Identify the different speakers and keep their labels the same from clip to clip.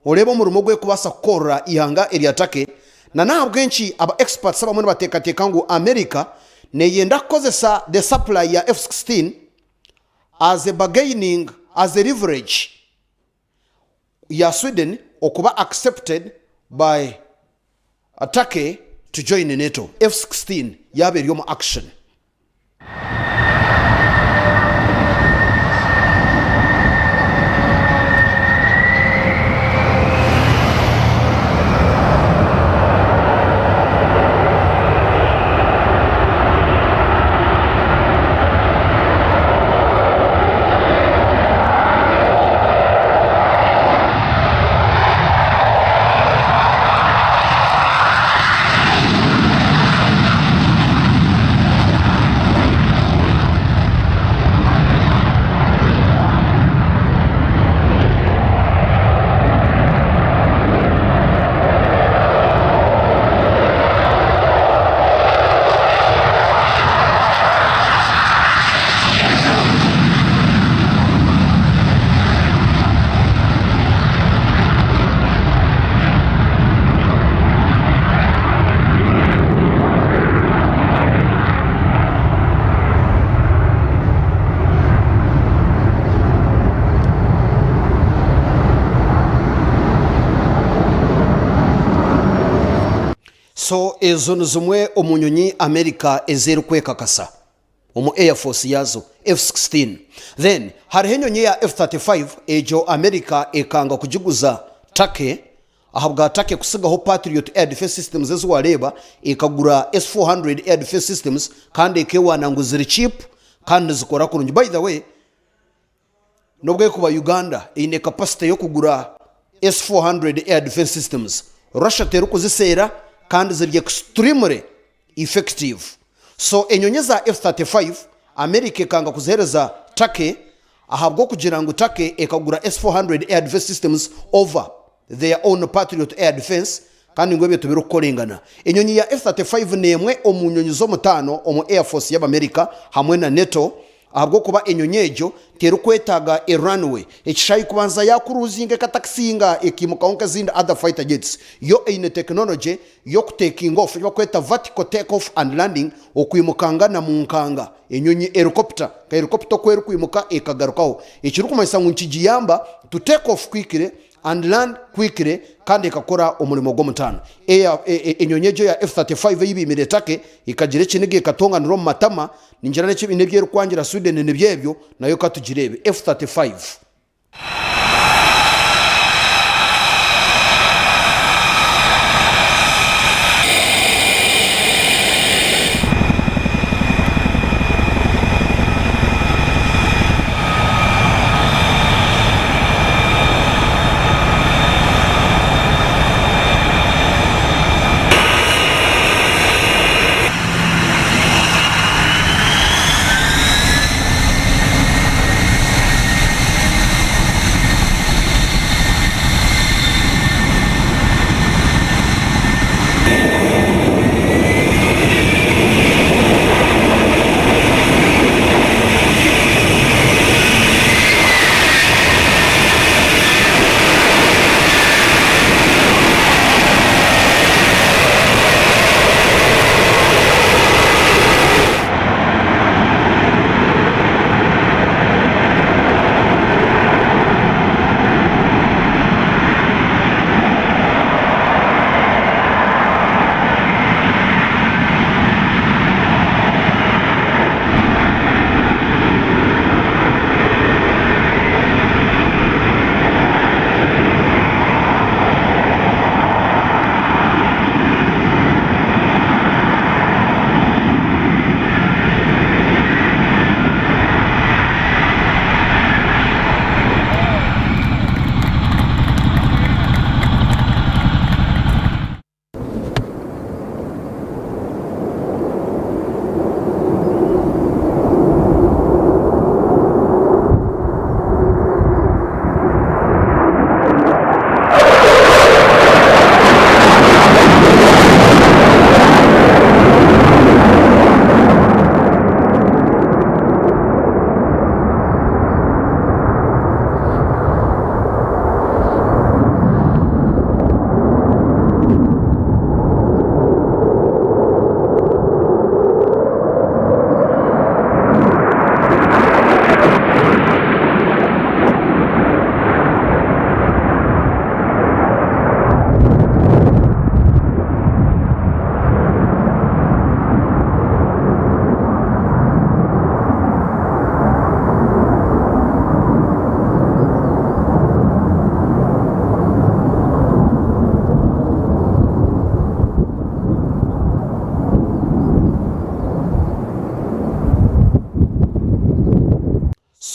Speaker 1: Oreebe omurimo ogu erikubaasa kukorera eihanga erya Turkey na n'ahabw'enki aba experts abamwe nibateekateeka ngu America neyenda kukozesa the supply ya F-16 as a bargaining, as a leverage ya Sweden okuba accepted by Turkey to join NATO. F-16 yaaba eri omu action. So ezo ni zimwe omu nyonyi America ezi erikwekakasa omu Air Force yaazo, F-16. Then hariho enyonyi eya F-35 egyo America ekanga kugiguza Turkey ahabwa Turkey kutsigaho Patriot Air Defence Systems ezi wareeba ekagura S-400 Air Defence Systems kandi ekewaana ngu ziri cheap kandi nizikora kurungi. By the way, N'obu erikuba Uganda eine capacity y'okugura S-400 air defence systems, Russia terikuziseera kandi ziri extremely effective. So enyonyi eza F-35 America ekanga kuzihereza Turkey ahabw'okugira ngu Turkey ekagura S-400 air defence systems over their own Patriot air defence kandi ngu ebyo tibirikukorengana. Enyonyi ya F-35 n'emwe omu nyonyi z'omutaano omu Air Force y'Abamerika hamwe na NATO Ahabw'okuba enyonyi egyo terikwetaaga a runway, ekishaayi kubanza yaakuruuzinga ekatakisinga ekaimukaho nk'ezindi other fighter jets. Yo eine tekinologye y'okutekinga off, eki barikweta vertical take off and landing, okwimukanga na mu nkanga enyonyi helicopter, nka helicopter oku erikwimuka ekagarukaho. Ekirikumanyisa ngu nikigiyamba to take off quickly and land quickly kandi ekakora omurimo gw'omutaano. Eya enyonyi egyo eya F-35 ei baimire Turkey ekagira ekiniga ekatonganira omu matama, ningira n'ekibiina ebi erikwangira Sweden nibyo ebyo, nayo ka tugireebe. F-35.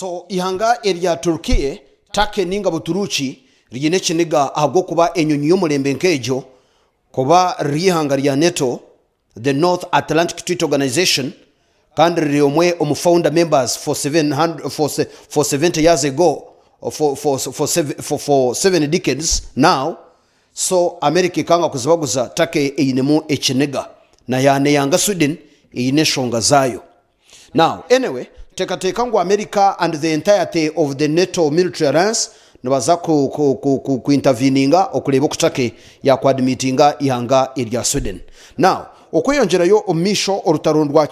Speaker 1: So ihanga erya Turkiye, Turkey ninga Buturuki, ryine ekiniga ahabw'okuba enyonyi y'omurembe nk'egyo kuba riri eihanga rya NATO, the North Atlantic Treaty Organization, kandi riri omwe omu founder members for 70 years ago, for 7 decades now, so America ekanga kuzibaguza Turkey einemu ekiniga na yaneyanga Sweden eine enshonga zaayo. Now anyway tekateeka ngu America and the entirety of the NATO military alliance nibaza ku ku ku ku ku interveninga okureeba oku Turkey yakwadimitinga eihanga erya Sweden. Now okweyongyerayo omu maisho orutaro ndwa.